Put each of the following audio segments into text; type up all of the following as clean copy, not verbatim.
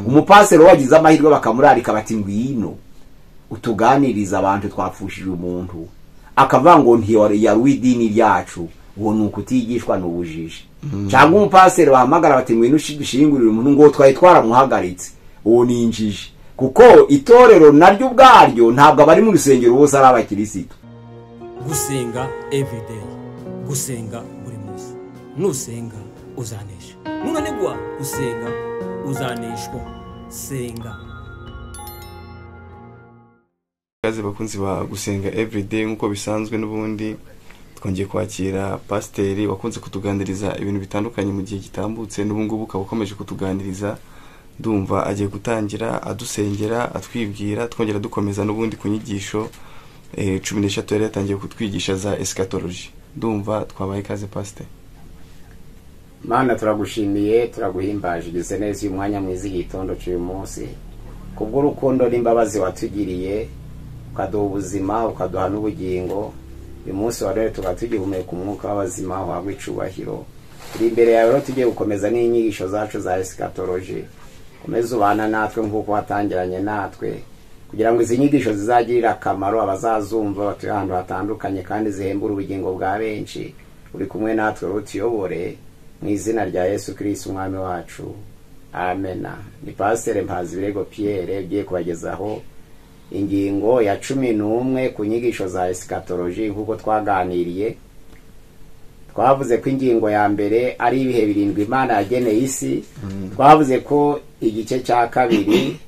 Umupasero wagize amahirwe bakamurarika bati ngwino utuganiriza abantu twapfushije umuntu, akavuga ngo ntiyari uw'idini ryacu, uwo ni ukutigishwa n'ubujiji. Cyangwa umupasero bahamagara bati ngwino ushingurire umuntu ngo twari twaramuhagaritse, uwo ni injiji. Kuko itorero naryo ubwaryo ntabwo abari mu rusengero bose ari abakirisitu. Gusenga everyday, gusenga buri munsi. Nusenga uzanesha, nunanigwa gusenga uzaneshwa. Senga. Kaze bakunzi ba Gusenga everyday, nkuko bisanzwe n'ubundi twongeye kwakira pasiteri wakunze kutuganiriza ibintu bitandukanye mu gihe gitambutse, n'ubu ngubu ukaba ukomeje kutuganiriza. Ndumva agiye gutangira adusengera, atwibwira, twongera dukomeza n'ubundi ku nyigisho 13 yari yatangiye kutwigisha za eschatology. Ndumva twabaye ikaze pasiteri. Mana, turagushimiye, turaguhimbaje, ugize neza uyu mwanya mwiza igitondo cy'uyu munsi, kubw'urukundo n'imbabazi watugiriye, ukaduha ubuzima, ukaduha n'ubugingo. Uyu munsi wa rero tukaba tugihumeka umwuka w'abazima, uhabwa icubahiro. Turi imbere yawe rero tugiye gukomeza n'inyigisho zacu za eschatology. Komeza ubana natwe nk'uko watangiranye natwe, kugira ngo izi nyigisho zizagirire akamaro abazazumva batuye ahantu hatandukanye, kandi zihembure ubugingo bwa benshi. Uri kumwe natwe rero utuyobore mu izina rya Yesu Kristo umwami wacu, amena. Ni Pasiteri Mpazibirego Pierre ugiye kubagezaho ingingo ya 11 ku nyigisho za eschatology. Nk'uko twaganiriye, twavuze ko ingingo ya mbere ari ibihe birindwi Imana yageneye isi. Twavuze ko igice cya kabiri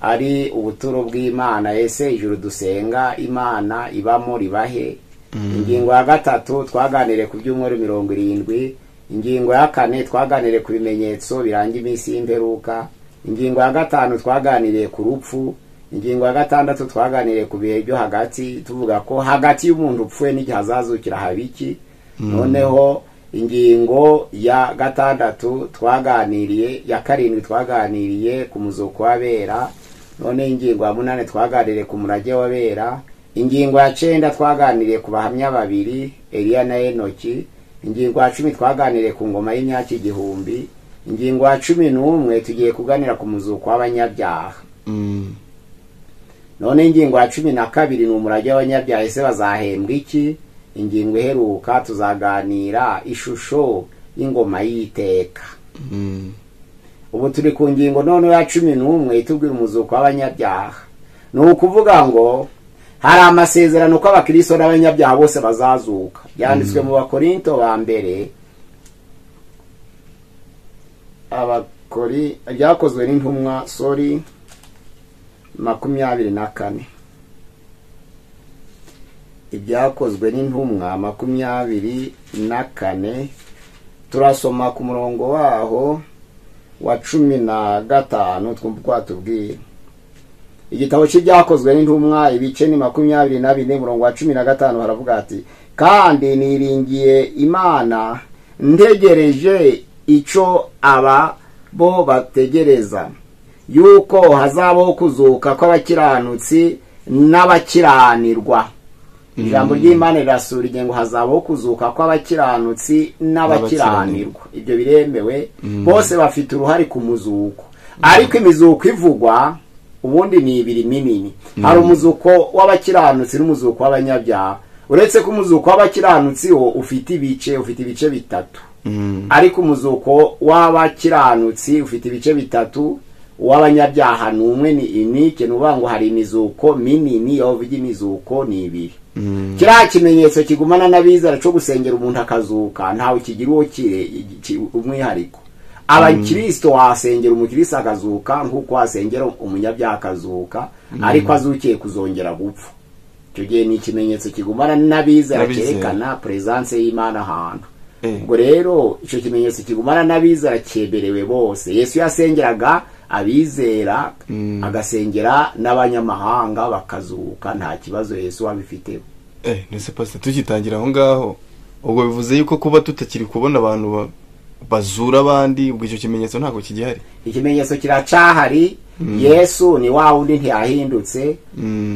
ari ubuturo bw'Imana, ese ijuru dusenga Imana ibamo ribahe. Ingingo ya gatatu twaganiriye ku byumweru 70. Ingingo ya kane twaganiriye ku bimenyetso biranga iminsi y'imperuka. Ingingo ya gatanu twaganiriye ku rupfu. Ingingo ya gatandatu twaganiriye ku bihe byo hagati, tuvuga ko hagati y'umuntu upfuye n'igihe azazukira habiki. Noneho ingingo ya gatandatu twaganiriye, ya karindwi twaganiriye ku muzuko w'abera. None ingingo ya munane twaganiriye ku murage w'abera. Ingingo ya 9 twaganiriye ku bahamya babiri, Eliya na Enoki. Ingingo ya 10 twaganiriye ku ngoma y'imyaka 1000. Ingingo ya 11 tugiye kuganira ku muzuko w'abanyabyaha. None ingingo ya 12 ni umurage w'abanyabyaha, ese bazahembwa iki? Ingingo iheruka tuzaganira ishusho y'ingoma y'iteka. Ubu turi ku ngingo none ya 11 itubwira umuzuko w'abanyabyaha. Ni ukuvuga ngo hari amasezerano ko abakristo n'abanyabyaha bose bazazuka. Byanditswe mu Bakorinto ba mbere, byakozwe n'intumwa sorry 24. Ibyakozwe n'intumwa 24, turasoma ku murongo waho wa 15, twumva uko watubwira. Igitabo cy'ibyakozwe n'intumwa ibice ni 24, umurongo wa 15 haravuga ati: kandi niringiye Imana ntegereje ico aba bo bategereza, yuko hazabaho kuzuka kw'abakiranutsi n'abakiranirwa. Ijambo ry'Imana rirasura ingingo, hazabaho kuzuka kw'abakiranutsi n'abakiranirwa. Ibyo biremewe, bose bafite uruhare ku muzuko. Ariko imizuko ivugwa ubundi ni ibiri minini. Hari umuzuko w'abakiranutsi n'umuzuko w'abanyabyaha. Uretse ko umuzuko w'abakiranutsi wo ufite ibice bitatu. Ariko umuzuko w'abakiranutsi ufite ibice bitatu, uw'abanyabyaha ni umwe, ni inike. Nuvuga ngo hari imizuko minini, yo vuga imizuko ni ibiri. Kiriya kimenyetso kigumana n'abizera cyo gusengera umuntu akazuka, ntawe kigira uwo umwihariko. Abakristo wasengera umukristo akazuka nkuko wasengera umunyabyaha akazuka, ariko azukiye kuzongera gupfa. Icyo gihe ni ikimenyetso kigumana n'abizera cyerekana presence y'Imana ahantu. Ubwo rero icyo kimenyetso kigumana n'abizera cyeberewe bose. Yesu yasengeraga abizera, agasengera n'abanyamahanga bakazuka, nta kibazo Yesu wabifiteho. Nese pastor, tugitangira aho ngaho, ubwo bivuze yuko kuba tutakiri kubona abantu bazura abandi, ubwo icyo kimenyetso ntabwo kigihari. Ikimenyetso kiracahari. Yesu ni wa wundi ntiyahindutse,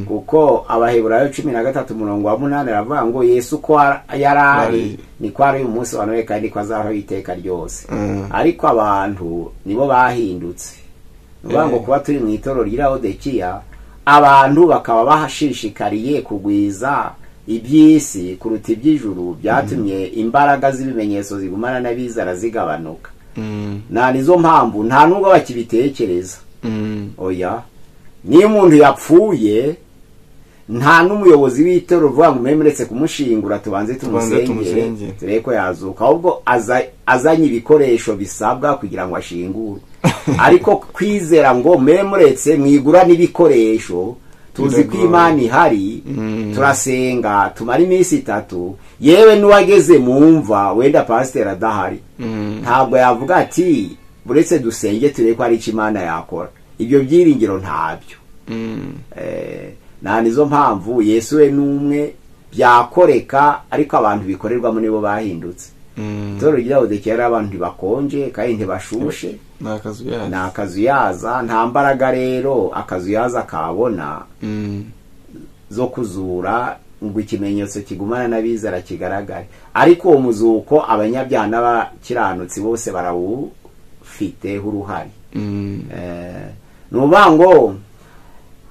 kuko Abaheburayo 13 umurongo wa 8 aravuga ngo Yesu ko yarari ni ko ari uyu munsi wa none kandi ko azahoraho iteka ryose. Ariko abantu nibo bahindutse. Ni ngo kuba turi mu itorero ry'Ilaodikiya, abantu bakaba bahashishikariye kugwiza iby'isi kuruta iby'ijuru, byatumye imbaraga z'ibimenyetso zigumana n'abizera zigabanuka. Nta nizo mpamvu nta nubwo bakibitekereza. Oya, niyo umuntu yapfuye nta n'umuyobozi w'itorero uvuga ngo muretse kumushingura tubanze tumusengere turebe ko yazuka, ahubwo azanye ibikoresho bisabwa kugira ngo ashingure. Ariko kwizera ngo muretse mwigura n'ibikoresho, tuzi ko Imana ihari, turasenga tumara iminsi 3, yewe n'uwageze mu mva wenda pasiteri adahari ntabwo yavuga ati buretse dusenge turebe ko hari icyo Imana yakora. Ibyo byiringiro ntabyo. Nta nizo mpamvu Yesu we n'umwe byakoreka, ariko abantu bikorerwamo nibo bahindutse. Itorero ry'Ilaodikiya rero abantu ntibakonje kandi ntibashushe, ni akazuyaza, nta mbaraga rero akazuyaza kabona zo kuzura ngo ikimenyetso kigumana n'abizera kigaragare. Ariko uwo muzuko abanyabyaha n'abakiranutsi bose barawufiteho uruhare. Ni ukuvuga ngo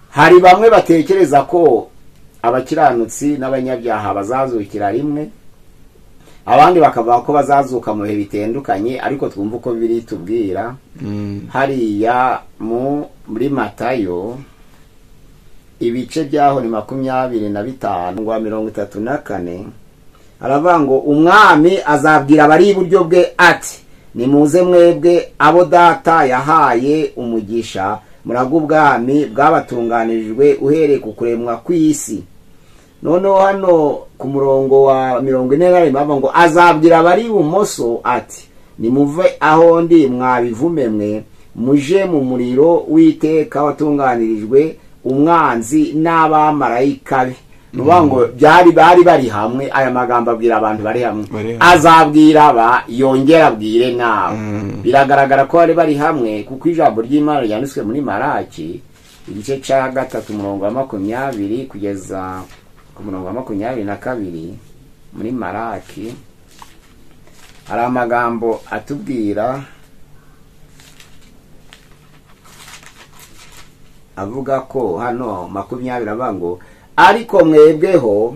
hari bamwe batekereza ko abakiranutsi n'abanyabyaha bazazukira rimwe, abandi bakavuga ko bazazuka mu bihe bitandukanye, ariko twumva uko biri tubwira. Hariya muri Matayo ibice byaho ni 25 ngo 34, aravuga ngo umwami azabwira abari iburyo bwe ati nimuze mwebwe abo data yahaye umugisha, muraga ubwami bwabatunganirijwe uhereye ku kuremwa kw'isi. Noneho hano ku murongo wa 41 bavuga ngo azabwira abari ibumoso ati nimuve aho ndi mwabivume mwe, muje mu muriro w'iteka watunganirijwe umwanzi n'abamarayika be. Nuvuga ngo byari bari hamwe. Aya magambo abwira abantu bari hamwe, azabwira aba yongera abwire nawe. Biragaragara ko bari bari hamwe, kuko ijambo ry'Imana ryanditswe muri Maraki igice cya 3 umurongo wa 20 kugeza ku murongo wa 22. Muri Maraki hari amagambo atubwira avuga ko hano 20 avuga ngo ariko mwebweho,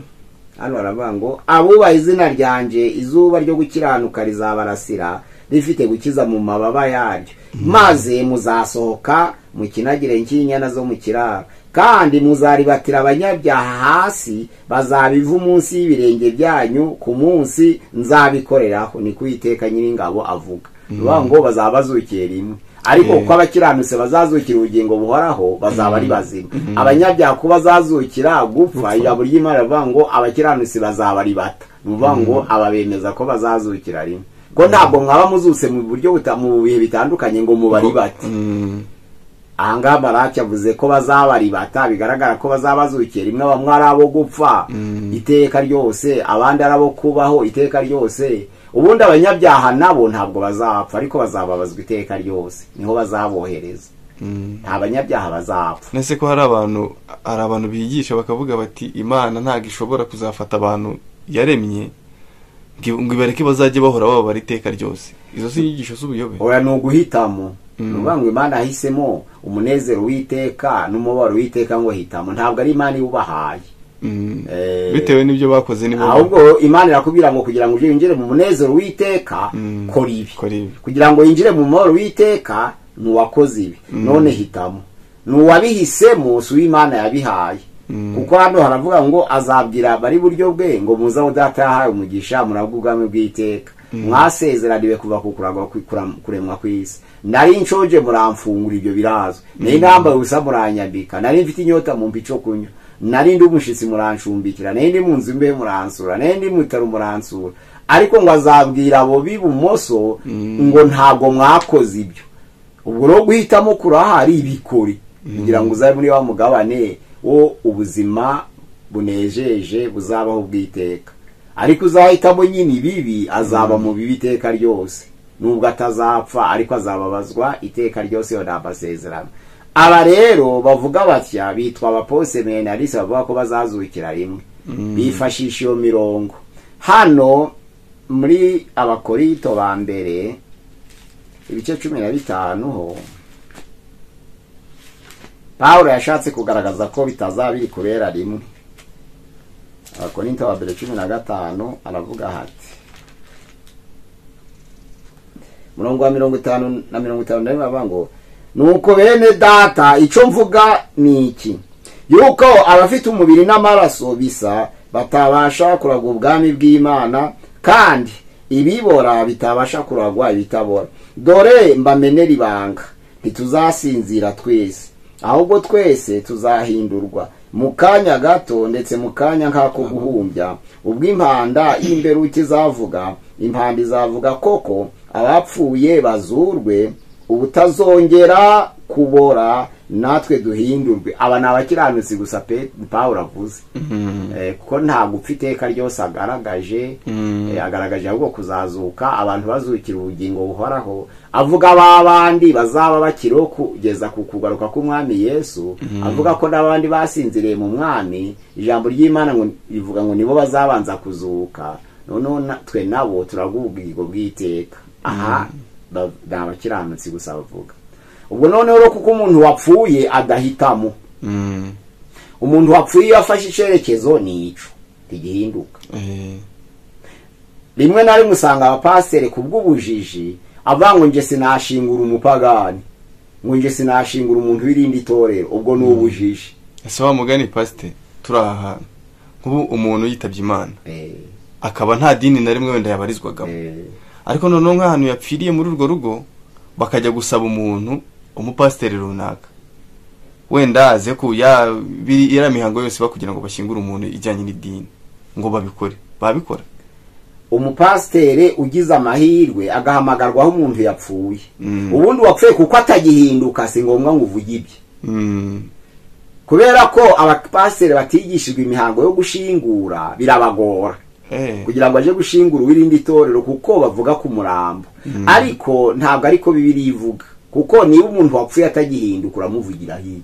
hano aravuga ngo abubaha izina ryanje izuba ryo gukiranuka rizabarasira rifite gukiza mu mababa yaryo, maze muzasohoka mukinagire nk'inyana zo mu kiraro, kandi muzaribatira abanyabyaha hasi, bazabiva munsi y'ibirenge byanyu ku munsi nzabikoreraho, ni Uwiteka Nyiringabo avuga. Nuvuga ngo bazaba bazukiye rimwe, ariko kuko abakiranutse bazazukira ubugingo buhoraho bazaba ari bazima, abanyabyaha kuba bazazukira gupfa. Ijambo ry'Imana rivuga ngo abakiranutse bazaba ari bata. Nuvuga ngo ababemeza ko bazazukira rimwe, ko ntabwo mwaba muzutse mu buryo mu bihe bitandukanye ngo mubari bate. Ahangaha Maraki avuze ko bazabaribata, bigaragara ko bazabazukira rimwe, bamwe ari abo gupfa iteka ryose, abandi ari abo kubaho iteka ryose. Ubundi abanyabyaha nabo ntabwo bazapfa, ariko bazababazwa iteka ryose, niho bazabohereza. Nta banyabyaha bazapfa. Nese ko hari abantu bigisha bakavuga bati Imana ntabwo ishobora kuzafata abantu yaremye ngo ibareke bazajye bahora bababara iteka ryose. Izo si inyigisho z'ubuyobe. Oya, ni uguhitamo. Nuvuga ngo Imana yahisemo umunezero w'iteka n'umubabaro w'iteka ngo hitamo, ntabwo ari Imana iwubahaye. Bitewe n'ibyo bakoze nibo. Ahubwo Imana irakubwira ngo kugira ngo uje winjire mu munezero w'iteka kora ibi, kugira ngo winjire mu mubabaro w'iteka nuwakoze ibi, none hitamo. Nuwabihisemo si Imana yabihaye. Kuko hano haravuga ngo azabwira bari buryo bwe ngo muze aho data yahaye umugisha murabwo ubwami bw'iteka, mwasezeraniwe kuva ku kuremwa kw'isi. Nari nshonje muramfungura, ibyo birazwi. Nari nambaye ubusa muranyambika, nari mfite inyota mumpa ico kunywa, nari ndi umushitsi murancumbikira, nari ndi mu nzu imbeho muransura, nari ndi mu bitaro muransura. Ariko ngo azabwira abo b'ibumoso ngo ntabwo mwakoze ibyo. Ubwo rero guhitamo kurahari ibikori kugira ngo uzabe muri wa mugabane wo ubuzima bunejeje buzabaho bw'iteka. Ariko uzahitamo nyine ibibi azaba mu bibi iteka ryose, nubwo atazapfa ariko azababazwa iteka ryose. Yo nabasezerano. Aba rero bavuga batya bitwa abaposemenalisi, bavuga ko bazazukira rimwe, bifashisha iyo mirongo. Hano muri Abakorinto ba mbere ibice 15 ho Pawulo yashatse kugaragaza ko bitazaba biri kubera rimwe. Abakorinto ba mbere 15 aravuga hati murongo wa 50 na 51 bavuga ngo nuko bene data icyo mvuga ni iki, yuko abafite umubiri n'amaraso bisa batabasha kuragwa ubwami bw'Imana, kandi ibibora bitabasha kuragwa ibitabora. Dore mbamenera ibanga, ntituzasinzira twese, ahubwo twese tuzahindurwa mu kanya gato, ndetse mu kanya nk'ako guhumbya, ubwo impanda y'imperuka izavuga, impanda izavuga koko abapfuye bazurwe, ubutazongera kubora, natwe duhindurwe. Aba ni abakiranutsi gusa Pawulo avuze, kuko nta gupfa iteka ryose agaragaje, agaragaje ahubwo kuzazuka abantu bazukira ubugingo buhoraho. Avuga abandi bazaba bakiriho kugeza ku kugaruka k'umwami Yesu, avuga ko n'abandi basinziriye mu mwami. Ijambo ry'Imana ngo rivuga ngo nibo bazabanza kuzuka, noneho twe nabo turaguha ubugingo bw'iteka. Aha ni abakiranutsi gusa bavuga. Ubwo noneho rero kuko umuntu wapfuye adahitamo, umuntu wapfuye iyo afashe icyerekezo ni ico ntigihinduka. Rimwe na rimwe usanga abapasiteri ku bw'ubujiji avuga ngo nje sinashingura umupagani, ngo nje sinashingura umuntu w'irindi torero. Ubwo ni ubujiji. Ese wa mugani pasiteri, turi aha hantu nk'ubu umuntu yitabye Imana akaba nta dini na rimwe wenda yabarizwagamo, ariko noneho nk'ahantu yapfiriye muri urwo rugo bakajya gusaba umuntu umupasiteri runaka wenda aze ku ya mihango yose bakugira ngo bashyingure umuntu ijyanye n'idini, ngo babikore, babikora. Umupasiteri ugize amahirwe agahamagarwa aho umuntu yapfuye, ubundi wapfuye kuko atagihinduka si ngombwa ngo uvuge ibye, kubera ko abapasiteri batigishijwe imihango yo gushingura birabagora kugira ngo aje gushingura uw'irindi torero, kuko bavuga ku murambo. Ariko ntabwo ariko Bibiliya ivuga, kuko niba umuntu wapfuye atagihinduka uramuvugira hirya,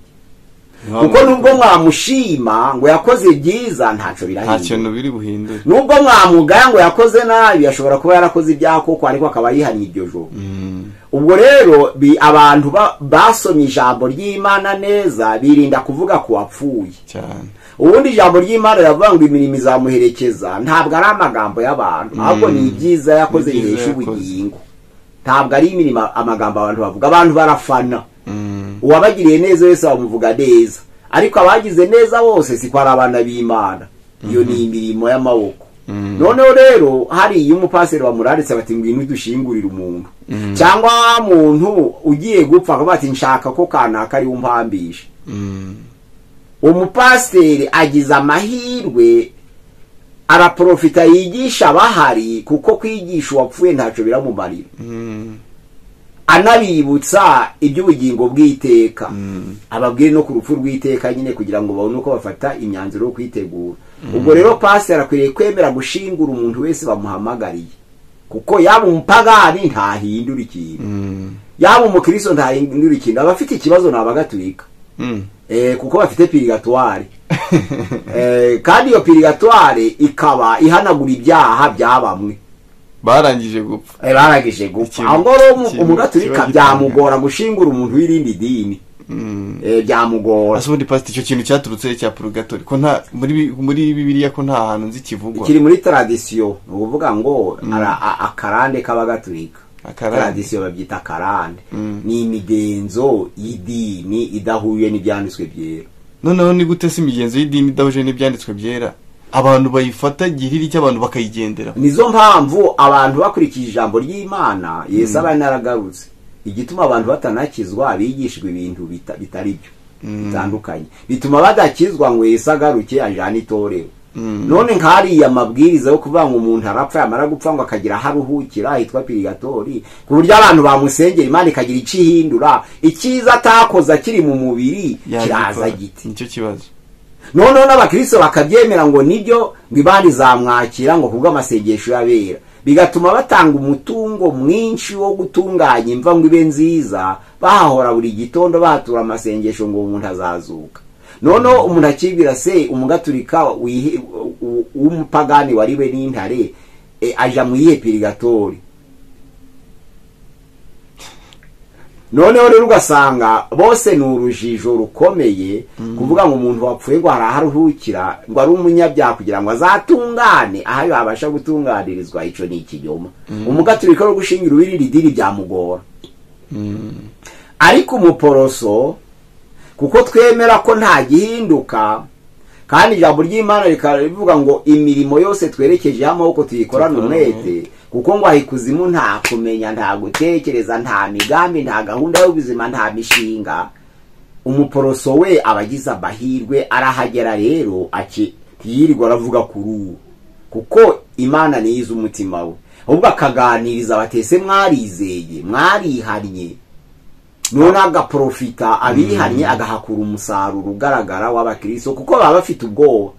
kuko nubwo mwamushima ngo yakoze byiza ntaco birahinduka, nta kintu biri buhindure. Nubwo mwamugaya ngo yakoze nabi, ashobora kuba yarakoze ibyaha koko, ariko akaba yihannye iryo joro. Ubwo rero abantu basomye ijambo ry'Imana neza birinda kuvuga ku wapfuye cyane. Ubundi ijambo ry'Imana riravuga ngo imirimo izamuherekeza, ntabwo ari amagambo y'abantu, ahubwo ni ibyiza yakoze bihesha ubugingo. Ntabwo ari imirimo amagambo abantu bavuga. Abantu barafana, uwabagiriye neza wese bamuvuga neza, ariko abagize neza bose siko ari abana b'Imana. Iyo ni imirimo y'amaboko. Noneho rero hari iyo umupasiteri bamuraritse bati ngwino dushingurire umuntu, cyangwa muntu ugiye gupfa akavuga ati nshaka ko kanaka ari umpambisha. Umupasiteri agize amahirwe araprofita yigisha abahari, kuko kwigisha uwapfuye ntaco biramumarira, anabibutsa iby'ubugingo bw'iteka, ababwire no ku rupfu rw'iteka nyine, kugira ngo babone uko bafata imyanzuro yo kwitegura. Ubwo rero pasiteri akwiriye kwemera gushingura umuntu wese bamuhamagariye, kuko yaba umupagani ntahindura ikintu, yaba umukristo ntahindura ikintu. Abafite ikibazo ni abagatulika, kuko bafite purigatoire, kandi iyo purigatoire ikaba ihanagura ibyaha bya bamwe barangije gupfa. Barangije gupfa. Aho rero umugatulika byamugora gushingura umuntu w'irindi dini, byamugora. Ase ubundi pasiteri, icyo kintu cyaturutse cya purigatori ko nta muri Bibiliya ko nta hantu nzi kivugwa, kiri muri tradisiyo. Ni ukuvuga ngo akarande k'abagatulika, tradisiyo babyita akarande, ni imigenzo y'idini idahuye n'ibyanditswe byera. Noneho ni gute se imigenzo y'idini idahuje n'ibyanditswe byera abantu bayifata gihiri cy'abantu bakayigendera? Nizo mpamvu abantu bakurikije ijambo ry'Imana Yesu aba yaragarutse. Igituma abantu batanakizwa bigishijwe ibintu bitari byo bitandukanye, bituma badakizwa ngo Yesu agaruke ajane itorero. None nkariya mabwiriza yo kuvuga ngo umuntu arapfa yamara gupfa ngo akagira haruhukira hitwa purigatori, ku buryo abantu bamusengera Imana ikagira icihindura, icyiza atakoza kiri mu mubiri kiraza giti. Nicyo kibazo. Noneho n'abakristo bakabyemera ngo nibyo, ngo Imana izamwakira ngo kubw'amasengesho y'abera, bigatuma batanga umutungo mwinshi wo gutunganya imva ngo ibe nziza, bahahora buri gitondo bahatura amasengesho ngo umuntu azazuka. Noneho umuntu akibwira se umugaturika w'umupagani wariwe n'intare aja mu iyihe purigatori? Noneho rero ugasanga bose ni urujijo rukomeye kuvuga ngo umuntu wapfuye ngo haraharuhukira ngo ari umunyabyaha kugira ngo azatungane aho yabasha gutunganirizwa, icyo ni ikinyoma. Umugaturika wo gushingira uwirira idini byamugora. Ariko umuporoso kuko twemera ko nta gihinduka, kandi ijambo ry'Imana rikavuga ngo imirimo yose twerekejeho amaboko tuyikorana umwete, kuko ngo aho ikuzimu nta kumenya, nta gutekereza, nta migambi, nta gahunda y'ubuzima, nta mishinga. Umuporoso we abagize amahirwe arahagera rero ntiyirirwa aravuga kuri uwo, kuko Imana niyizi umutima we, ahubwo akaganiriza batese mwarizeye, mwarihannye, none agaprofita abihannye agahakura umusaruro ugaragara w'abakristo, kuko baba bafite ubwoba.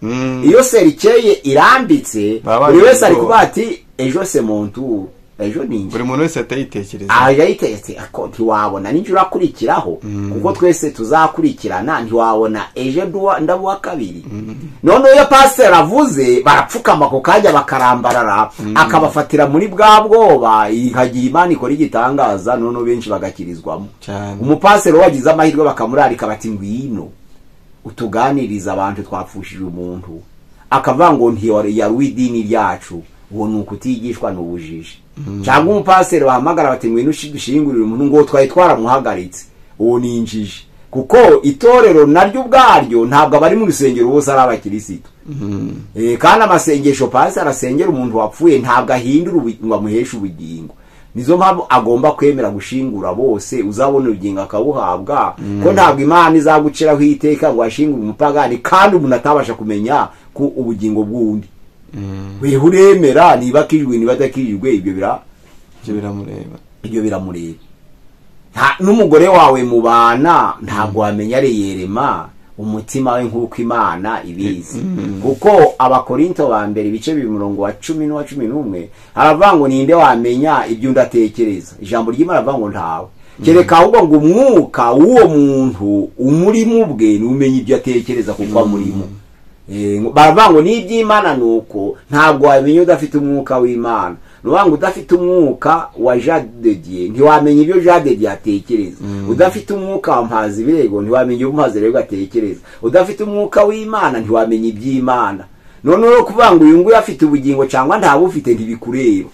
Iyo serikeye irambitse buri wese ari kuvuga ati ejo se montu, ejo ninjye. Buri muntu wese atayitekereza, ayitekereza ako ntiwabona ninjye urakurikiraho, kuko twese tuzakurikirana, ntiwabona ejo ndabuwa kabiri. None iyo pastor avuze barapfukama ako kajya bakarambarara, akabafatira muri bwa bwoba, ikagira Imana ikora igitangaza, none benshi bagakirizwamo. Umupasero wagize amahirwe bakamurarika bati ngwino utuganiriza abantu twapfushije umuntu, akavuga ngo ntiyari idini ryacu, uwo ni ukutigishwa n'ubujiji. Cyangwa umupasero bahamagara bati ngwino ushingurire umuntu ngo twari twaramuhagaritse, uwo ni injiji, kuko itorero naryo ubwaryo ntabwo abari mu rusengero bose ari abakirisitu. Kandi amasengesho pastor arasengera umuntu wapfuye ntabwo ahindura ngo amuheshe ubugingo. Nizo mpamvu agomba kwemera gushingura bose, uzabona ubugingo akabuhabwa, ko ntabwo Imana izaguciraho iteka ngo ashingure umupagani kandi umuntu atabasha kumenya ku ubugingo bw'undi. Wewe uremera niba akijwe niba adakijwe, ibyo biramureba, ibyo biramureba. N'umugore wawe mubana ntabwo wamenya yerema umutima we nk'uko Imana ibizi. Kuko Abakorinto ba mbere ibice 10 n'uwa 11 haravuga ngo ninde wamenya ibyo ndatekereza. Ijambo ry'Imana ravuga ngo ntawe, kereka ahubwo ngo umwuka w'uwo muntu umurimo ubwe ni umenya ibyo atekereza kuko amurimo. Baravuga ngo n'iby'Imana nuko ntabwo wamenya udafite umwuka w'Imana. Nuvuga ngo udafite umwuka wa Jean de Dieu ntiwamenya ibyo Jean de Dieu atekereza. Udafite umwuka wa Mpazibirego ntiwamenya ibyo Mpazibirego atekereza. Udafite umwuka w'Imana ntiwamenya iby'Imana. None rero kuvuga ngo uyu nguyu afite ubugingo cyangwa ntabufite ntibikureba.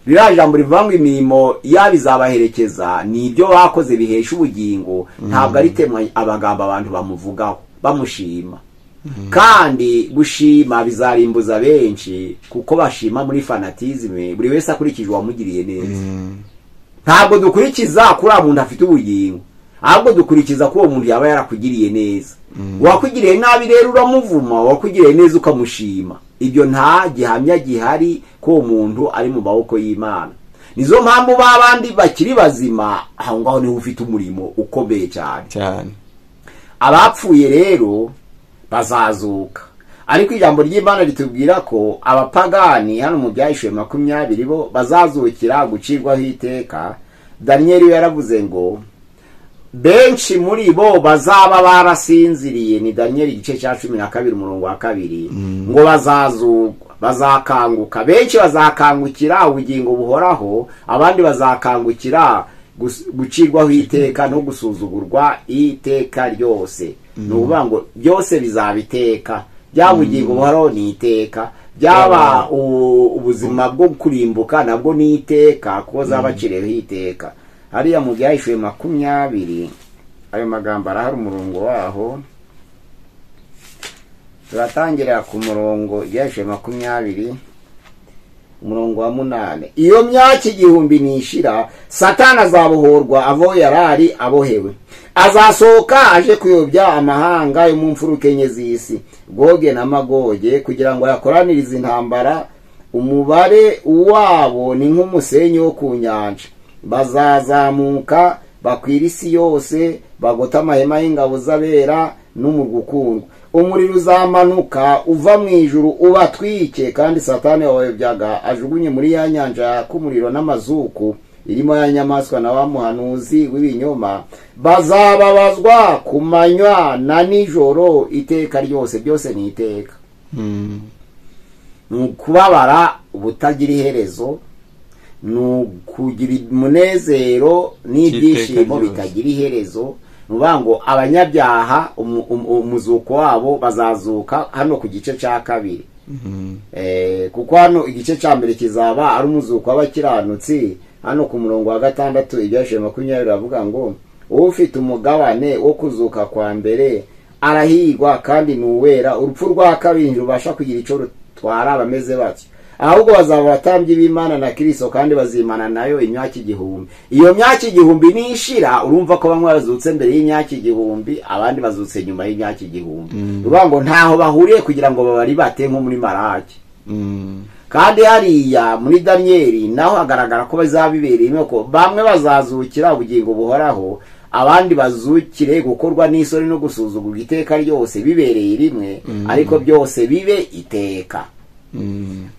Ririya jambo rivuga ngo imirimo yabo izabaherekeza ni ibyo bakoze bihesha ubugingo, ntabwo ari temwa abagamba abantu bamuvugaho bamushima. Kandi gushima bizarimbuza benshi, kuko bashima muri fanatisme, buri wese akurikije uwamugiriye neza. Ntabwo dukurikiza kuri umuntu afite ubugingo, ahubwo dukurikiza ko uwo muntu yaba yarakugiriye neza. Wakugiriye nabi rero uramuvuma, wakugiriye neza ukamushima. Ibyo nta gihamya gihari ko uwo muntu ari mu maboko y'Imana. Nizo mpamvu babandi bakiri bazima aho ngaho niho ufite umurimo ukomeye cyane cyane. Abapfuye rero bazazuka. Ariko ijambo ry'Imana ritubwira ko abapagani hano mu Byahishuwe 20 bo bazazukira gucirwaho iteka. Daniel yaravuze ngo benshi muri bo bazaba barasinziriye, ni Daniel igice cya 12 umurongo wa 2, ngo bazazuka, bazakanguka. Benshi bazakangukira ubugingo buhoraho, abandi bazakangukira gucirwaho iteka no gusuzugurwa iteka ryose. Nuvuga ngo byose bizabiteka, byaba ubugingo buhoraho ni iteka, byaba ubuzima bwo kurimbuka nabwo ni iteka, kuko zabacireho iteka. Hariya mu Byahishuwe 20 ayo magambo arahari, umurongo waho turatangira ku murongo Ibyahishuwe 20 umurongo wa 8. Iyo myaka 1000 nishira, Satani azabohorwa avo yarari abohewe, azasohoka aje kuyobya amahanga yo mu mfuruka enye z'isi, Goge na Magoge, kugira ngo yakoranirize intambara. Umubare wabo ni nk'umusenyi wo ku nyanja. Bazazamuka bakwira isi yose, bagota amahema y'ingabo z'abera n'umurwa ukundwa. Umuriro uzamanuka uva mu ijuru ubatwike, kandi Satani wabayobyaga ajugunye muri ya nyanja yaka umuriro n'amazuku, irimo ya nyamaswa na wa muhanuzi w'ibinyoma. Bazababazwa ku manywa na nijoro iteka ryose. Byose ni iteka. Ni ukubabara ubutagira iherezo. Ni ukugira umunezero n'ibyishimo bitagira iherezo. Ni ukuvuga ngo abanyabyaha umuzuko wabo bazazuka hano ku gice cya kabiri. Kuko hano igice cya mbere kizaba ari umuzuko w'abakiranutsi. Hano ku murongo wa 6 Ibyahishuwe 20 baravuga ngo ufite umugabane wo kuzuka kwa mbere arahigwa kandi ni uwera, urupfu rwa kabiri rubasha kugira icyo rutwara abameze batyo, ahubwo bazaba abatambyi b'Imana na Kristo kandi bazimana nayo imyaka 1000. Iyo myaka 1000 nishira, urumva ko bamwe bazutse mbere y'imyaka 1000, abandi bazutse nyuma y'imyaka 1000. Uvuga ngo ntaho bahuriye kugira ngo babari bate nko muri Maraki. Kandi hariya muri Danieli naho hagaragara ko bazabibereye ko bamwe bazazukira ubugingo buhoraho, abandi bazukire gukorwa n'isoni no gusuzugurwa iteka ryose bibereye rimwe, ariko byose bibe iteka.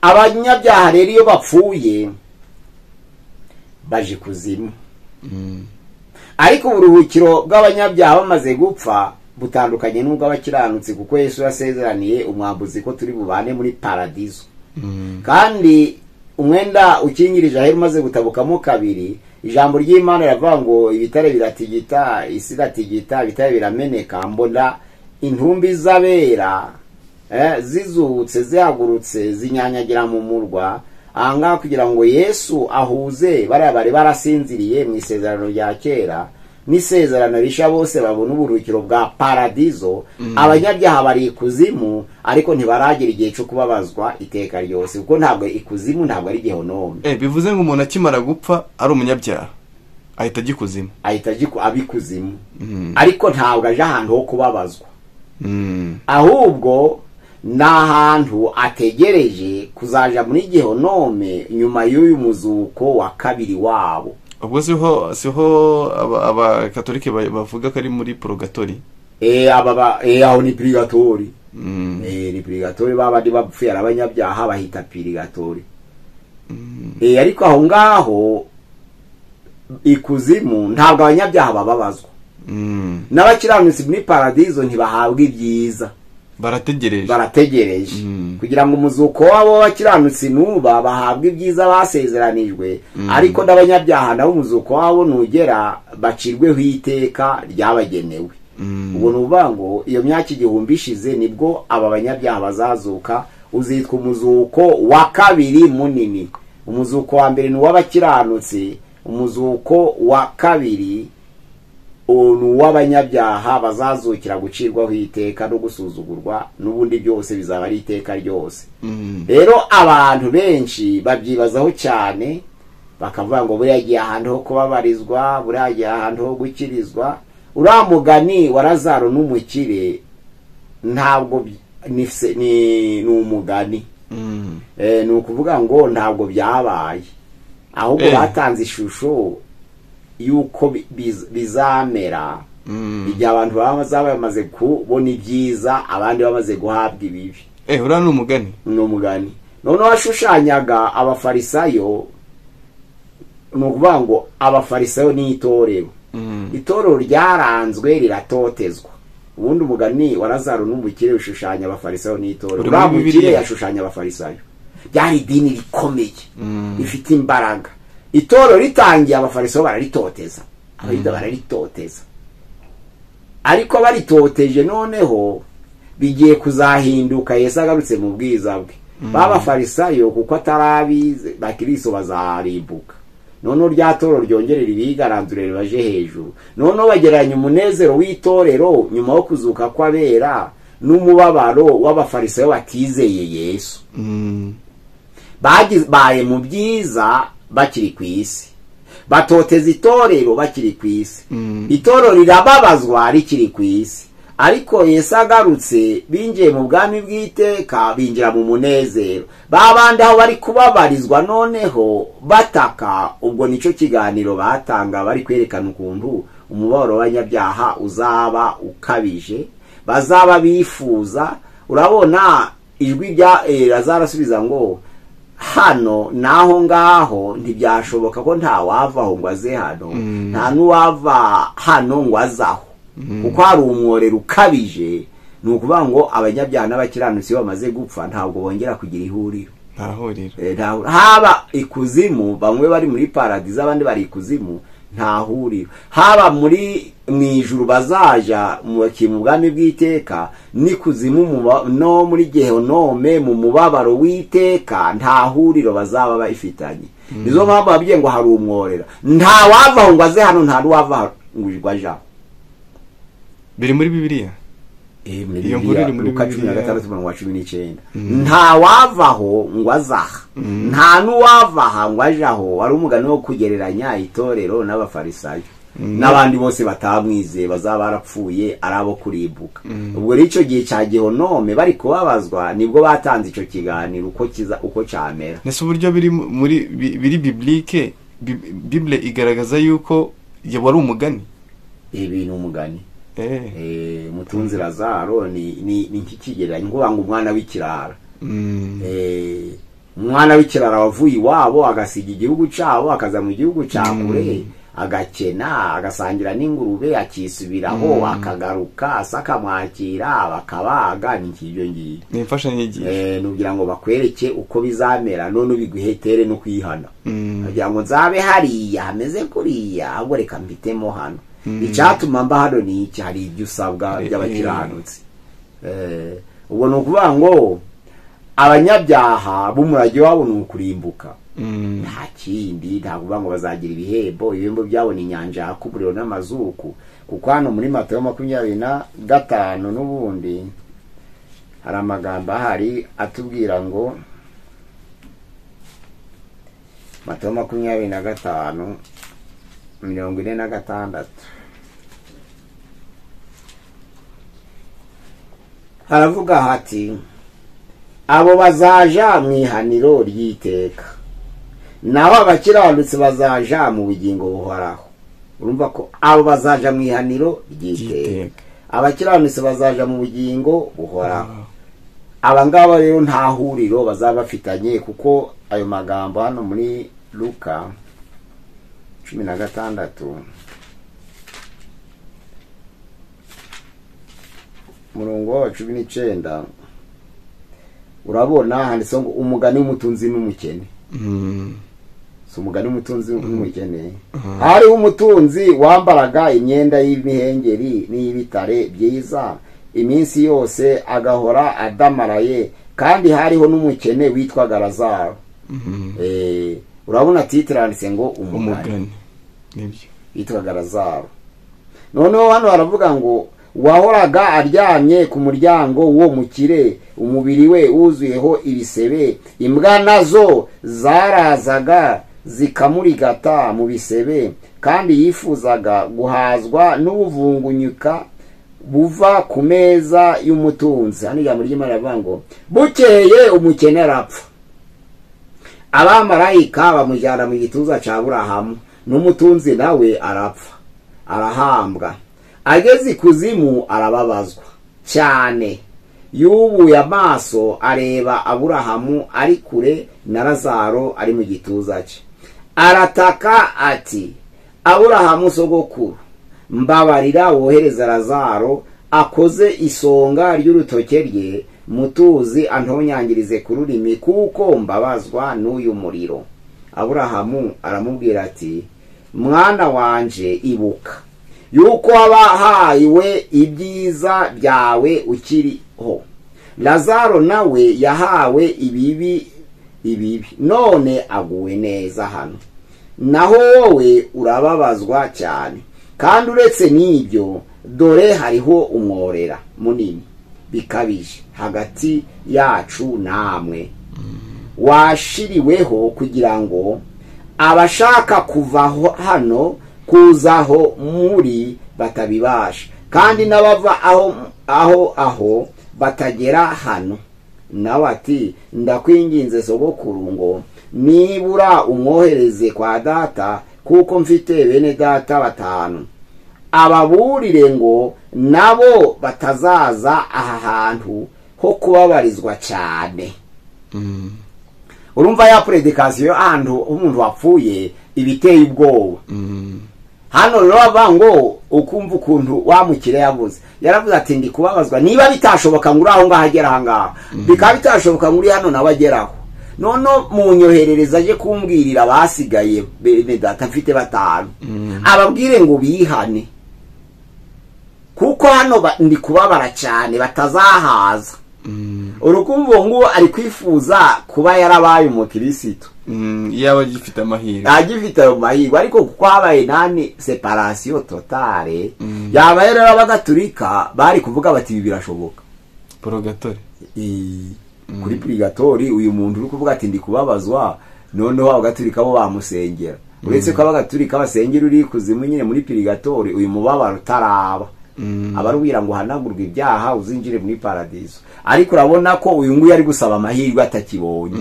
Abanyabyaha rero iyo bapfuye baje kuzimu. Ariko uburuhukiro bw'abanyabyaha bamaze gupfa butandukanye n'ubw'abakiranutsi, kuko Yesu yasezeraniye umwambuzi ko turi bubane muri paradizo. Kandi umwenda ukingirije ahera umaze gutabukamo kabiri, ijambo ry'Imana riravuga ngo ibitare biratigita, isi iratigita, ibitare birameneka, mbona intumbi z'abera zizutse zihagurutse zinyanyagira mu murwa. Ahangaha kugira ngo Yesu ahuze bariya bari barasinziriye mu isezerano rya kera n'isezerano risha, bose babona uburuhukiro bwa paradizo. Abanyabyaha bari ikuzimu, ariko ntibaragira igihe cyo kubabazwa iteka ryose, kuko ntabwo ikuzimu ntabwo ari gehonome. Bivuze ngo umuntu akimara gupfa ari umunyabyaha ahita ajya ikuzimu, ahita abikuzimu, ariko ntabwo aje ahantu ho kubabazwa, ahubwo ni ahantu ategereje kuzaja muri gehonome nyuma y'uyu muzuko wa kabiri wabo. Ubwo siho abakatolike bavuga ko ari muri purgatori. Aho ni purgatori. Ni purgatori, babandi bapfuye ari abanyabyaha bahita purgatori. Ariko aho ngaho ikuzimu ntabwo abanyabyaha bababazwa. N'abakiranutsi muri paradizo ntibahabwa ibyiza, barategereje kugira ngo umuzuko wabo w'abakiranutsi nuba bahabwa ibyiza basezeranijwe, ariko n'abanyabyaha nabo umuzuko wabo nugera bacirweho iteka ryabagenewe. Ubwo ni ukuvuga ngo iyo myaka 1000 ishize nibwo aba banyabyaha bazazuka, uzitwa umuzuko wa kabiri munini. Umuzuko wa mbere ni uw'abakiranutsi, umuzuko wa kabiri ni uw'abanyabyaha bazazukira gucirwaho iteka no gusuzugurwa, n'ubundi byose bizaba ari iteka ryose. Rero abantu benshi babyibazaho cyane, bakavuga ngo buriya agiye ahantu ho kubabarizwa, buriya agiye ahantu ho gukirizwa. Uriya mugani wa Lazaro n'umukire ntabwo ni umugani. Ni ukuvuga ngo ntabwo byabaye, ahubwo batanze ishusho yuko bizamera igihe abantu bazaba bamaze kubona ibyiza, abandi bamaze guhabwa ibibi. Uriya ni umugani, ni umugani. Noneho washushanyaga abafarisayo, ni ukuvuga ngo abafarisayo ni itorero. Itorero ryaranzwe riratotezwa. Ubundi umugani wa Lazaro n'umukire ushushanya abafarisayo n'itorero. Uriya mukire yashushanya abafarisayo. Byari idini rikomeye rifite imbaraga. Itorero ritangiye abafarisayo bararitoteza, abayuda bararitoteza, ariko baritoteje noneho bigiye kuzahinduka Yesu agarutse mu bwiza bwe. Babafarisayo kuko atarabize bakiriso bazarimbuka. Noneho rya torero ryongerera ibigaranzure ribaje hejuru. Noneho bagereranya umunezero w'itorero nyuma yo kuzuka kw'abera n'umubabaro w'abafarisayo batizeye Yesu. Babaye mu byiza bakiri ku isi, batoteza itorero bakiri ku isi, itorero rirababazwa rikiri ku isi, ariko Yesu agarutse binjiye mu bwami bw'iteka, binjira mu munezero. Babandi aho bari kubabarizwa noneho bataka, ubwo nicyo kiganiro batanga, bari kwerekana ukuntu umubabaro w'abanyabyaha uzaba ukabije, bazaba bifuza. Urabona ijwi rya Lazaro asubiza ngo hano naho ngaho ntibyashoboka ko nta wavaho ngo aze hano, nta n'uwava hano ngo azaho, kuko hari umworero ukabije. Ni ukuvuga ngo abanyabyaha n'abakiranutsi bamaze gupfa ntabwo bongera kugira ihuriro, Nta huriro. Haba ikuzimu, bamwe bari muri paradizo abandi bari ikuzimu, nta huriro. Haba muri mu ijuru bazaja mu bwami bw'iteka, n'ikuzimu no muri gehonome mu mubabaro w'iteka, nta huriro bazaba bafitanye. Nizo mpamvu babwiye ngo hari umworera, nta wavaho ngo aze hano, nta n'uwava ngo aje aho. Biri muri Bibiliya. Iyo nkuru iri muri Luka 16:19. Nta wavaho ngo azaha, nta n'uwavaha ngo ajaho. Wari umugani wo kugereranya itorero n'abafarisayo n'abandi bose batamwizeye bazaba barapfuye ari abo kurimbuka. Ubwo rero icyo gihe cya gehonome bari kubabazwa, nibwo batanze icyo kiganiro uko kiza uko cyamera. Nese uburyo biri muri biri biblique, Bible igaragaza yuko wari umugani. Ibi ni umugani. Mutunzi Lazaro ni nk'ikigereranyo ngo umwana w'ikirara. Umwana w'ikirara wavuye iwabo agasiga igihugu cyabo akaza mu gihugu cya kure, agakena agasangira n'ingurube, akisubiraho akagaruka asakamwakira bakabaga. Ni nk'ibyo ngibyo, ni imfashanyigisho. Nugira ngo bakwereke uko bizamera none ubiguhetere no kwihana, kugira ngo nzabe hariya hameze kuriya, ahubwo reka mbitemo hano. Icyatuma mba hano ni iki? Hari ibyo usabwa by'abakiranutsi. Ubwo ni ukuvuga ngo abanyabyaha b'umurage wabo ni ukurimbuka, nta kindi. Nta kuvuga ngo bazagira ibihembo, ibihembo byabo ni inyanja yaka umuriro n'amazuku. Kuko hano muri Matayo 25 n'ubundi hari amagambo ahari atubwira ngo Matayo 25 46 haravuga hati abo bazaja mu ihaniro ry'iteka, naho abakiranutsi bazaja mu bugingo buhoraho. Urumva ko abo bazaja mu ihaniro ry'iteka, abakiranutsi bazaja mu bugingo buhoraho. Aba ngaba rero nta huriro bazaba bafitanye, kuko ayo magambo hano muri Luka 16 murongo wa 19 urabona handitseho ngo umugani w'umutunzi n'umukene. Si umugani w'umutunzi n'umukene. Hariho umutunzi wambaraga imyenda y'imihengeri n'iy'ibitare byiza iminsi yose, agahora adamaraye, kandi hariho n'umukene witwaga Lazaro. Urabona titre handitse ngo umugani witwaga Lazaro. Noneho hano haravuga ngo wahoraga aryamye ku muryango w'uwo mukire, umubiri we wuzuyeho ibisebe, imbwa nazo zarazaga zikamurigata mu bisebe, kandi yifuzaga guhazwa n'ubuvungunyuka buva ku meza y'umutunzi. Hano ijambo ry'Imana rivuga ngo bukeye umukene arapfa, abamarayika bamujyana mu gituza cya Aburahamu, n'umutunzi nawe arapfa arahambwa. Ageze ikuzimu arababazwa cyane, yubuye amaso areba Aburahamu ari kure na Lazaro ari mu gituza cye, arataka ati Aburahamu sogokuru, mbabarira wohereza Lazaro akoze isonga ry'urutoke rye mutuzi antonyangirize ku rurimi, kuko mbabazwa n'uyu muriro. Aburahamu aramubwira ati mwana wanje, ibuka yuko wabahawe ibyiza byawe ukiriho, Lazaro nawe yahawe ibibi none aguwe neza hano, naho wowe urababazwa cyane. Kandi uretse n'ibyo, dore hariho umworera munini bikabije hagati yacu namwe, washiriweho kugira ngo abashaka kuva hano kuzaho muri batabibasha, kandi n'abava aho batagera hano. Nawe ati ndakwinginze sogokuru ngo nibura umwohereze kwa data, kuko mfite bene data 5, ababurire ngo nabo batazaza aha hantu ho kubabarizwa cyane. Urumva ya predikasiyo ahantu umuntu wapfuye ibiteye ubwoba. Hano rero bavuga ngo ukumva ukuntu wa mukire yavuze, yaravuze ati ndi kubabazwa, niba bitashoboka ngo uri aho ngaho agera aha ngaha, bikaba bitashoboka ngo uri hano nawe ageraho, None munyoherereza aje kumbwirira abasigaye bene data mfite 5, ababwire ngo bihane, kuko hano ndi kubabara cyane batazahaza. Urukumva ngo ari kwifuza kuba yarabaye umukristo, yaba agifite amahirwe, agifite ayo mahirwe, ariko kuko habaye nani separation totale, yaba rero abagatulika bari kuvuga bati ibi birashoboka. Purgatori, kuri purgatori uyu muntu uri kuvuga ati ndi kubabazwa, noneho abagatulika bo bamusengera. Uretse ko abagatulika basengera uri kuzimu nyine muri purgatori, uyu mubabaro utaraba, abarubwira ngo hanagurwe ibyaha uzinjire muri paradiso. Ariko urabona ko uyu nguyu ari gusaba amahirwe atakibonye.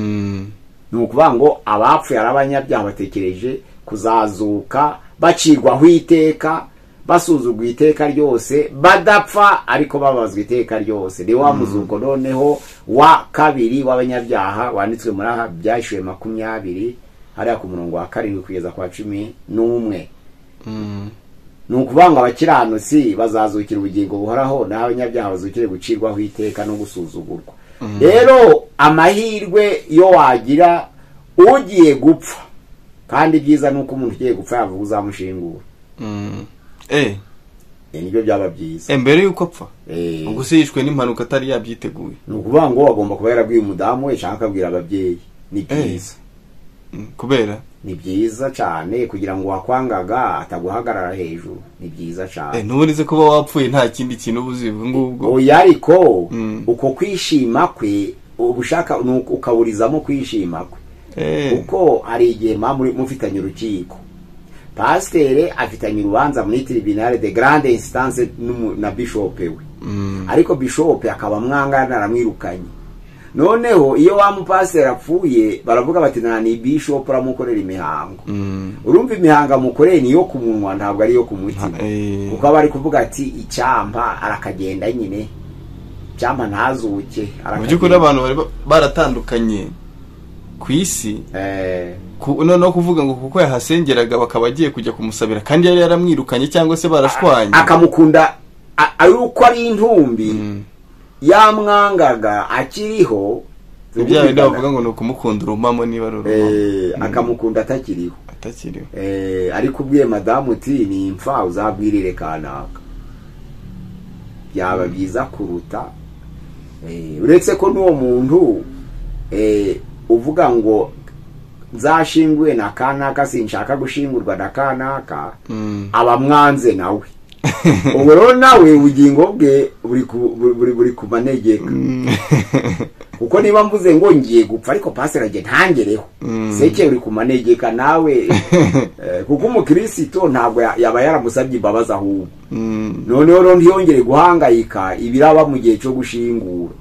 Ni ukuvuga ngo abapfuye ari abanyabyaha batekereje kuzazuka bacirwaho iteka, basuzugwa iteka ryose, badapfa ariko babazwa iteka ryose. Ni wa muzuko noneho wa kabiri w'abanyabyaha wanditswe muri aha Byashuwe 20 hariya ku murongo wa 7 kugeza kwa 11. Ni ukuvuga ngo abakiranutsi bazazukira ubugingo buhoraho, naho abanyabyaha bazukire gucirwaho iteka no gusuzugurwa. Rero amahirwe yo wagira ugiye gupfa, kandi byiza nuko umuntu ugiye gupfa yavuga uzamushingura. Nibyo byaba byiza mbere yuko apfa. Ubwo se yishwe n'impanuka atari yabyiteguye, ni ukuvuga ngo agomba kuba yarabwiye umudamu we cyangwa akabwira ababyeyi. Ni byiza kubera ni byiza cyane kugira ngo wakwangaga ataguhagarara hejuru. Ni byiza cyane. Ntuburize kuba wapfuye nta kindi kintu ubuzi ngubwo. Oya, ariko uko kwishima kwe ubushaka ukaburizamo kwishima kwe. Kuko hari igihe mufitanye urukiko, pasiteri afitanye urubanza muri tribunal de grande instance na bishop we, ariko bishop akaba mwangana aramwirukanye. Noneho iyo wa mupasiteri apfuye baravuga bati nani bishop aramukorera imihango. Urumva imihango amukoreye niyo ku munwa, ntabwo ari yo ku mutima. Kuko aba ari kuvuga ati icyampa arakagenda nyine, icyampa ntazuke. Mu by'ukuri abantu bari baratandukanye ku isi, noneho kuvuga ngo kuko yahasengeraga bakaba agiye kujya kumusabira kandi yari yaramwirukanye cyangwa se barashwanye, akamukunda ari uko ari intumbi yamwangaga akiriho. Ibya bindi bavuga ngo ni ukumukunda urumamo niba ari urumamo, akamukunda atakiriho. Ariko ubwiye madamu uti ni imfa uzabwirire kanaka, byaba byiza kuruta. Uretse ko n'uwo muntu uvuga ngo nzashinguwe na kanaka sinshaka gushingurwa na kanaka, abamwanze nawe. Ubwo rero nawe ubugingo bwe buri ku manegeka. Kuko niba mvuze ngo ngiye gupfa ariko pastor agiye ntangereho, seke uri ku manegeka nawe. Kuko umukristo ntabwo yaba yaramusabye imbabazi ahubwo. Noneho rero ntiyongere guhangayika ibiraba mu gihe cyo gushingura.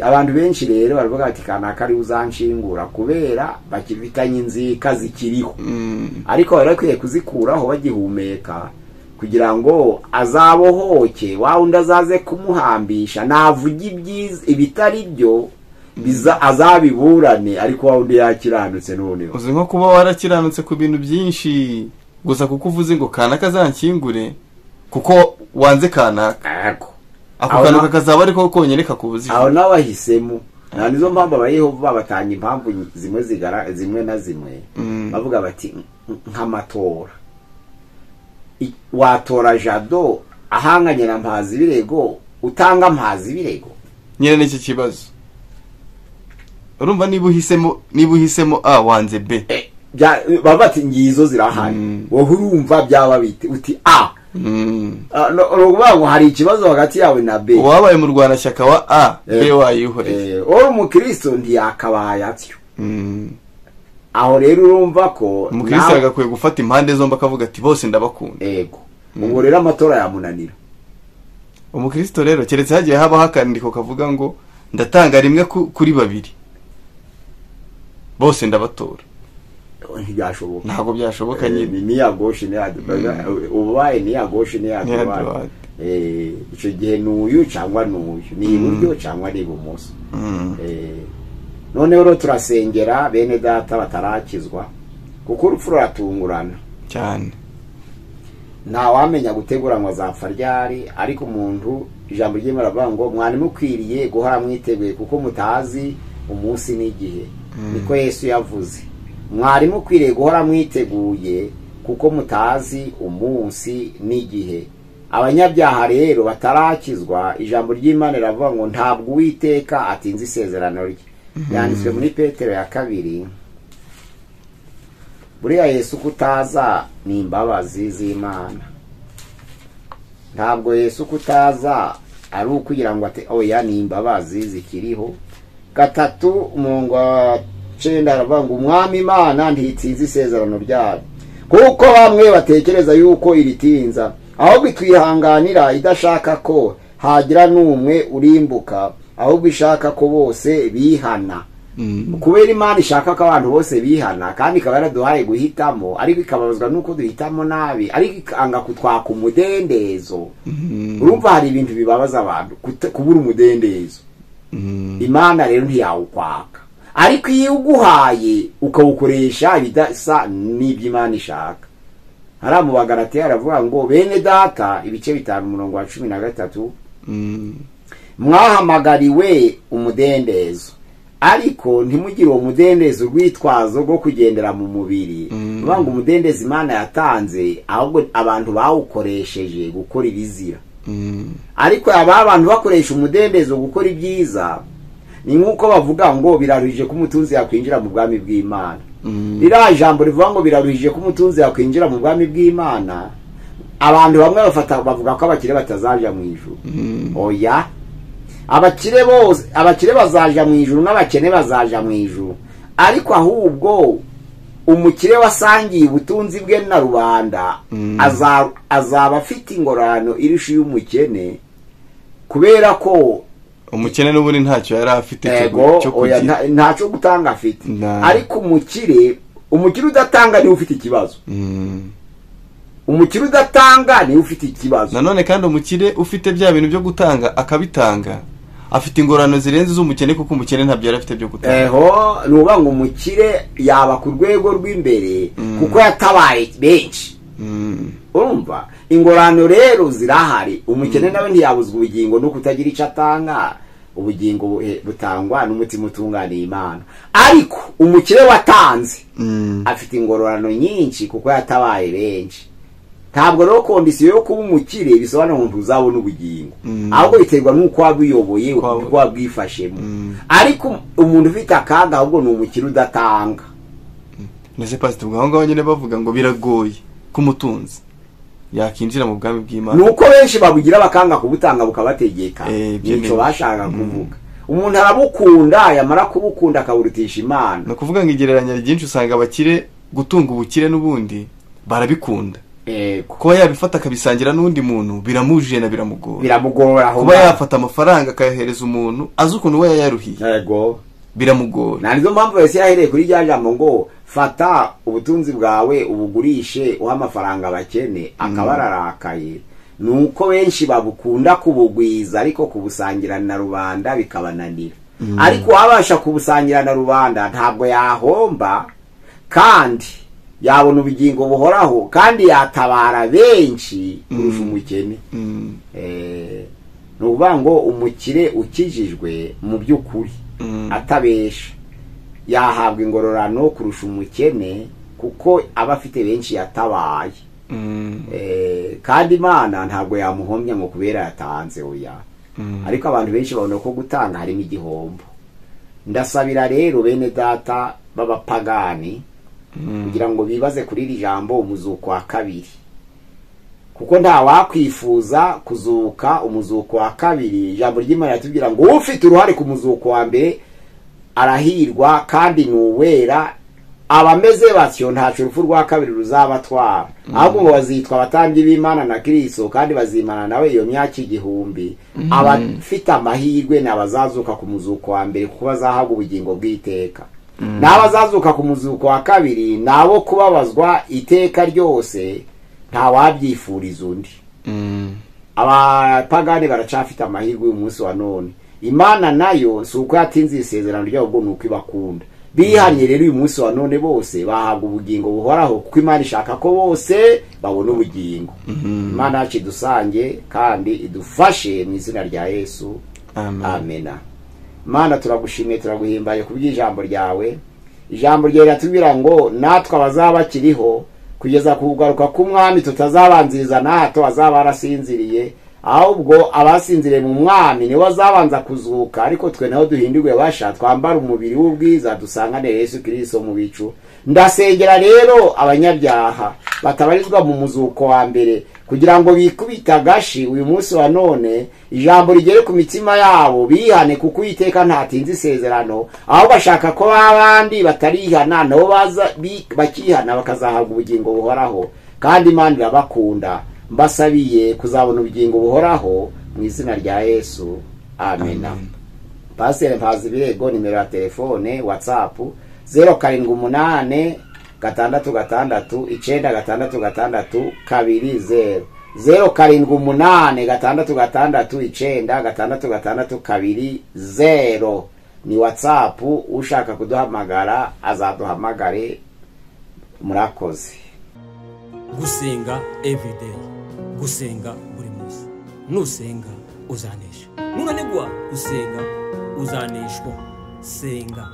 Abantu benshi rero baravuga bati kanaka ari uzanshingura kubera bakifitanye inzika zikiriho. Ariko bari bakwiye kuzikuraho bagihumeka kugira ngo azabohoke wa undi azaze kumuhambisha, navuga ibyiza ibitari byo biza azabiburane, ariko wa undi yakiranutse. Noneho uzi nko kuba warakiranutse ku bintu byinshi gusa kuko uvuze ngo kanaka azankingure kuko wanze kanaka, ako kanaka kazaba ariko konyine kakubuza. Aho nawe ahisemo. Na nizo mpamvu abayehova batanga impamvu zimwe zigara zimwe na zimwe, bavuga bati nk'amatora watora Jado ahanganye na Mpazi birego, utanga Mpazi birego nyine n'iki kibazo. Urumva niba uhisemo A wanze B, baba bati ngizo zirahari, wowe urumva byaba bite uti A. Uruvuga ngo hari ikibazo hagati yawe na B. Wabaye mu rwanashyaka wa A, B wayihoreye. Uri umukristo ntiyakabaye atyo. Aho rero urumva ko umukristo agakwiye gufata impande zombi akavuga ati bose ndabakunda. Yego. Ubwo rero amatora yamunanira. Umukristo rero keretse hagiye habaho akandiko kavuga ngo ndatanga rimwe kuri babiri, bose ndabatora. Ntibyashoboka. Ntabwo byashoboka nyine. Ni ya gauche ni ya ubaye ni ya gauche ni ya droite. Icyo gihe n'uyu cyangwa n'uyu, ni iburyo cyangwa ni ibumoso. Noneho rero turasengera bene data batarakizwa, kuko urupfu ruratungurana cyane. Nta wamenya gutegura ngo azapfa ryari, ariko umuntu ijambo ry'Imana rivuga ngo mwari mukwiriye guhora mwiteguye kuko mutazi umunsi n'igihe. Niko Yesu yavuze, mwari mukwiriye guhora mwiteguye kuko mutazi umunsi n'igihe. Abanyabyaha rero batarakizwa, ijambo ry'Imana riravuga ngo ntabwo Uwiteka atinze isezerano rye. Yanditswe muri Petero ya 2. Buriya Yesu kutaza ni imbabazi z'Imana. Ntabwo Yesu kutaza ari ukugira ngo ate, oya, ni imbabazi zikiriho. 3 umurongo wa 9 aravuga ngo Umwami Imana ntitsinze isezerano ryayo, kuko bamwe batekereza yuko iritinza, ahubwo itwihanganira idashaka ko hagira n'umwe urimbuka, ahubwo ishaka ko bose bihana. Kubera Imana ishaka ko abantu bose bihana, kandi ikaba yaraduhaye guhitamo, ariko ikababazwa nuko duhitamo nabi, ariko ikanga kutwaka umudendezo. Urumva hari ibintu bibabaza abantu, kubura umudendezo. Imana rero ntiyawukwaka, ariko iyo uguhaye ukawukoresha ibidasa n'ibyo Imana ishaka. Hariya mu Bagalatiya aravuga ngo bene data, ibice 5 umurongo wa 13, mwahamagariwe umudendezo, ariko ntimugire uwo mudendezo urwitwazo rwo kugendera mu mubiri. Uvuga ngo umudendezo Imana yatanze, ahubwo abantu bawukoresheje gukora ibizira. Ariko aba bantu bakoresha umudendezo gukora ibyiza, ni nkuko bavuga ngo biraruhije ko umutunzi yakwinjira mu bwami bw'Imana. Ririya jambo rivuga ngo biraruhije ko umutunzi yakwinjira mu bwami bw'Imana, abantu bamwe bafata bavuga ko abakire batazaja mu ijuru. Oya, abakire bose, abakire bazaja mu ijuru n'abakene bazaja mu ijuru, ariko ahubwo umukire wasangiye ubutunzi bwe na rubanda azaba afite ingorano irusha y'umukene, kubera ko umukene n'ubundi ntacyo yari afite cyo kugira, ntacyo gutanga afite. Ariko umukire udatanga niwe ufite ikibazo. Umukire udatanga niwe ufite ikibazo. Nanone kandi umukire ufite bya bintu byo gutanga akabitanga, afite ingorano zirenze z'umukene, kuko umukene ntabyo yari afite byo gutanga. Eho, nuba ngo umukire yaba ku rwego rw'imbere kuko yatabaye benshi. Urumva ingorano rero zirahari. Umukene nawe ntiyabuzwa ubugingo no kutagira icyo atanga. Ubugingo butangwa n'umutima utunganiye Imana. Ariko umukire watanze afite ingororano nyinshi kuko yatabaye benshi. Ntabwo rero kondisiyo yo kuba umukire bisobanura ngo uzabona ubugingo, ahubwo biterwa n'uko wabuyoboye, uko wabwifashemo. Ariko umuntu ufite akaga ahubwo ni umukire udatanga. Nese pastor, ubwo ngaho nyine bavuga ngo biragoye kumutunzi yakinjira mu bwami bw'Imana, nuko benshi babugira bakanga kubutanga bukabategeka. Nico bashaka kuvuga. Umuntu arabukunda, yamara kubukunda akaburutisha Imana. No kuvuga ngo igereranya ryinshi usanga abakire gutunga ubukire n'ubundi barabikunda. Kuba yabifata akabisangira n'undi muntu biramujena, biramugora. Biramugora. Kuba yafata amafaranga akayahereza umuntu azi ukuntu we yayaruhiye, yego, biramugora. Na nizo mpamvu yose yahereye kuri rya jambo ngo fata ubutunzi bwawe ubugurishe uha amafaranga abakene, akaba ararakaye. Nuko benshi babukunda kubugwiza, ariko kubusangira na rubanda bikabananira. Ariko wabasha kubusangira na rubanda ntabwo yahomba, kandi yabona ubugingo buhoraho, kandi yatabara benshi kurusha umukene. Ni ukuvuga ngo umukire ukijijwe mu by'ukuri atabesha yahabwa ingororano kurusha umukene, kuko aba afite benshi yatabaye. Kandi Imana ntabwo yamuhomya ngo kubera yatanze, oya. Ariko abantu benshi babona ko gutanga harimo igihombo. Ndasabira rero bene data b'abapagani kugira ngo bibaze kuri iri jambo umuzuko wa kabiri, kuko nta wakwifuza kuzuka umuzuko wa kabiri. Ijambo ry'Imana ritubwira ngo ufite uruhare ku muzuko wa mbere arahirwa kandi nuwera, abameze batyo ntaco urupfu rwa kabiri ruzabatwara, ahubwo ngo bazitwa abatambyi b'Imana na Kristo, kandi bazimana nawe iyo myaka 1000. Abafite amahirwe ni abazazuka ku muzuko wa mbere, kuko bazahabwa ubugingo bw'iteka. N'abazazuka ku muzuko wa kabiri nabo kubabazwa iteka ryose, nta wabyifuriza undi. Abapagani baracafite amahirwe uyu munsi wa none. Imana nayo si uko yatinze isezerano ryabo, ubwo nuko ibakunda. Bihanye rero uyu munsi wa none bose bahabwa ubugingo buhoraho, kuko Imana ishaka ko bose babona ubugingo. Imana yacu idusange kandi idufashe mu izina rya Yesu. Amena. Mana, turagushimiye, turaguhimbaye kubw'ijambo ryawe. Ijambo rye riratubwira ngo natwe abazaba bakiriho kugeza ku kugaruka k'umwami tutazabanziriza na hato azaba arasinziriye, ahubwo abasinziriye mu mwami nibo bazabanza kuzuka, ariko twe naho duhindurwe basha, twambara umubiri w'ubwiza, dusangane Yesu Kristo mu bicu. Ndasengera rero abanyabyaha batabarizwa mu muzuko wa mbere, kugira ngo bikubita agashi uyu munsi wa none, ijambo rigere ku mitima yabo, bihane, kuko Uwiteka ntatinze isezerano, aho bashaka ko babandi batarihana nabo baza bakihana bakazahabwa ubugingo buhoraho. Kandi Imana irabakunda. Mbasabiye kuzabona ubugingo buhoraho mu izina rya Yesu, amena. Pasiteri Mpazibirego, nimero ya telefone WhatsApp 078 6 6 9 6 6 2 0, 078 6 6 9 6 6 2 0 ni WhatsApp. Ushaka kuduhamagara azaduhamagare. Murakoze. Gusenga everyday, gusenga buri munsi. Nusenga uzanesha, nunanigwa gusenga uzaneshwa. Senga.